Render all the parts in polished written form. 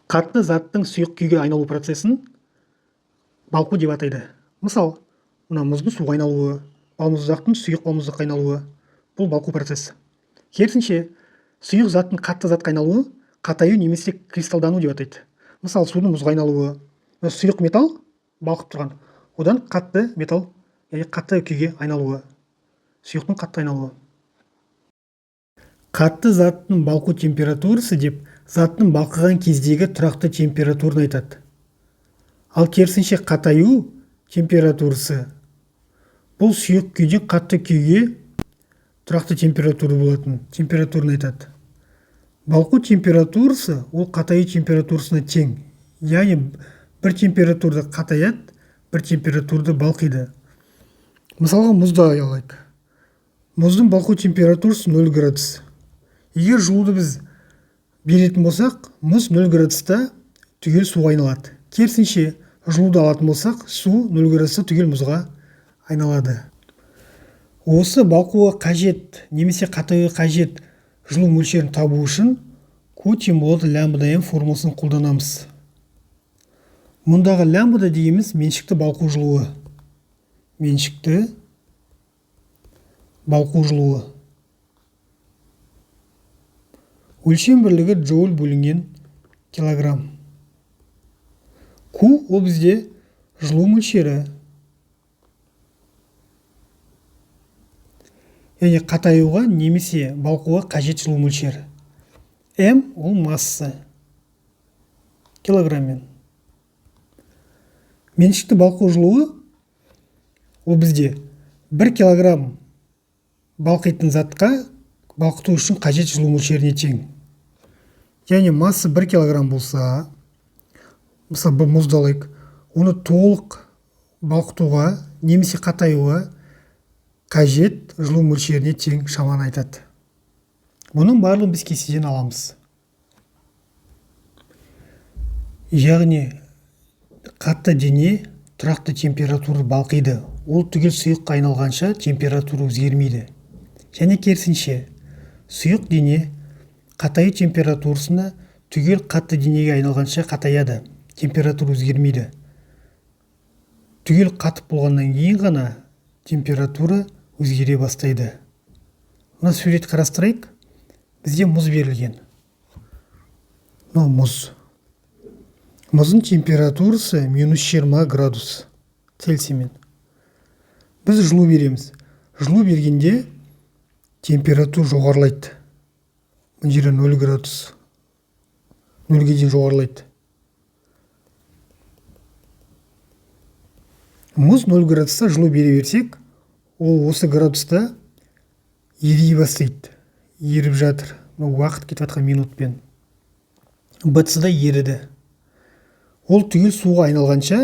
Қатты заттың сұйық күйге айналу процесін балқу деп атайды. Мысал, мына мұздың суға айналуы, балмұздақтың сұйық балмұздаққа айналуы — бұл балқу процесі. Керісінше, сұйық заттың қатты затқа айналуы қатаю немесе кристалдану деп атайды. Мысалы, судың мұзға айналуы, сұйық металл балқып тұрған, одан қатты металл, яғни қатты күйге айналуы, сұйықтың қатты айналуы. Қатты заттың балқу температурасы деп заттың балқыған кездегі тұрақты температураны айтады. Ал керісінше, қатаю температурасы — бұл сұйық күйден қатты күйге тұрақты температура болатын температураны айтады. Балқу температурасы ол қатаю температурасына тең, яғни бір температурада қатаяды, бір температурада балқиды. Мысалға, мұзды алайық. Мұздың балқу температурасы 0 градус. Егер жылуды біз беретін болсақ, мұз 0 градуста түгел суға айналады. Керісінше, жылуды алатын болсақ, су 0 градуста түгел мұзға айналады. Осы балқуға қажет немесе қатаюға қажет жылу мөлшерін табу үшін Q тең болады лямбда М формуласын қолданамыз. Мұндағы лямбда дегеніміз — меншікті балқу жылуы. Меншікті балқу жылуы. Өлшем бірлігі джоуль бөлінген килограмм. Q ол бізде жылу мөлшері. Яғни қатаюға немесе балқуға қажет жылу мөлшері. М ол масса килограмммен. Меншікті балқу жылуы ол бізде 1 килограмм балқитын затқа балқыту үшін қажет жылу мөлшеріне тең. Яғни масса 1 килограмм болса, мысалы, бір мұзды алайық, оны толық балқытуға немесе қатаюға қажет жылу мөлшеріне тең шаманы айтады. Бұның барлығын біз кестеден аламыз. Яғни қатты дене тұрақты температура балқиды. Ол түгел сұйыққа айналғанша температура өзгермейді. Және керісінше, сұйық дене қатаю температурасында түгел қатты денеге айналғанша қатаяды, температура өзгермейді. Түгел қатып болғаннан кейін ғана температура өзгере бастайды. Мына сурет қарастырайық. Бізде мұз берілген. Мынау мұз. Мұздың температурасы минус 20 градус Цельсиймен. Біз жылу береміз. Жылу бергенде температура жоғарылайды. Мына жерде 0 градус. 0-ге дейін жоғарылайды. Мұз 0 градуста жылу бере берсек, ол осы градуста ери бастайды. Еріп жатыр. Мынау уақыт кетіп жатқан минутпен. БЦ-да еріді. Ол түгел суға айналғанша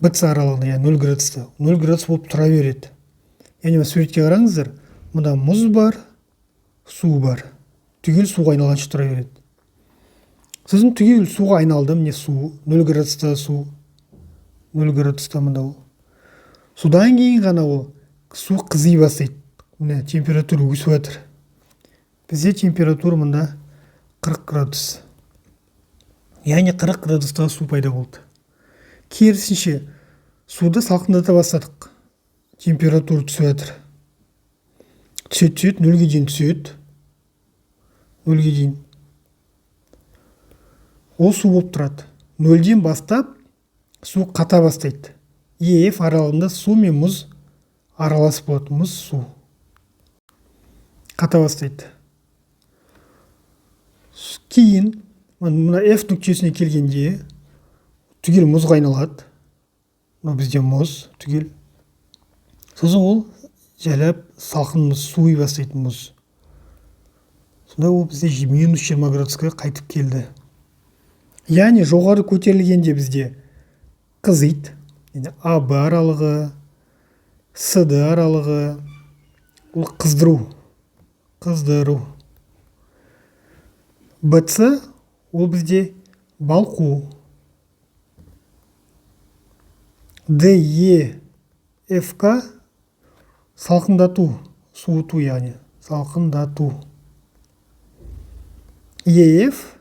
БЦ аралығында, яғни 0 градуста, 0 градус болып тұра береді. Яғни мына суретке қараңыздар, мында мұз бар, су бар. Түгел суға айналғанша тұра береді. Сосын түгел суға айналды, міне су, 0 градуста су, 0 градуста мында ол. Содан кейін ғана ол су қызи бастайды. Міне температура өсіп жатыр. Бізде температура мында 40 градус. Яғни 40 градуста су пайда болды. Керісінше, суды салқындата бастадық. Температура түсіп жатыр. Түседі, түседі, нөлге дейін түседі. Нөлге дейін. Ол су болып тұрады. Нөлден бастап су қата бастайды. ЕФ аралығында су мен мұз аралас болады. Мұз, су. Қата бастайды. Кейін мына F нүктесіне келгенде түгел мұзға айналады. Мынау бізде мұз түгел. Сосын ол жайлап салқын мұз, суи бастайтын мұз. Сонда ол бізде минус 20 градусқа қайтып келді. Яғни жоғары көтерілгенде бізде қызиды. Яғни АБ аралығы, СД аралығы, ол қыздыру. Қыздыру. БЦ ол бізде балқу. Д, Е, Ф, К салқындату, суыту, яғни салқындату. Е, Ф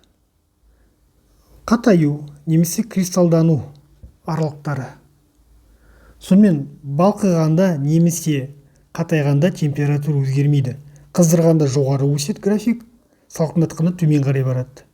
Қатаю немесе кристалдану аралықтары. Сонымен, балқығанда немесе қатайғанда температура өзгермейді. Қыздырғанда жоғары өседі график, салқындатқанда төмен қарай барады.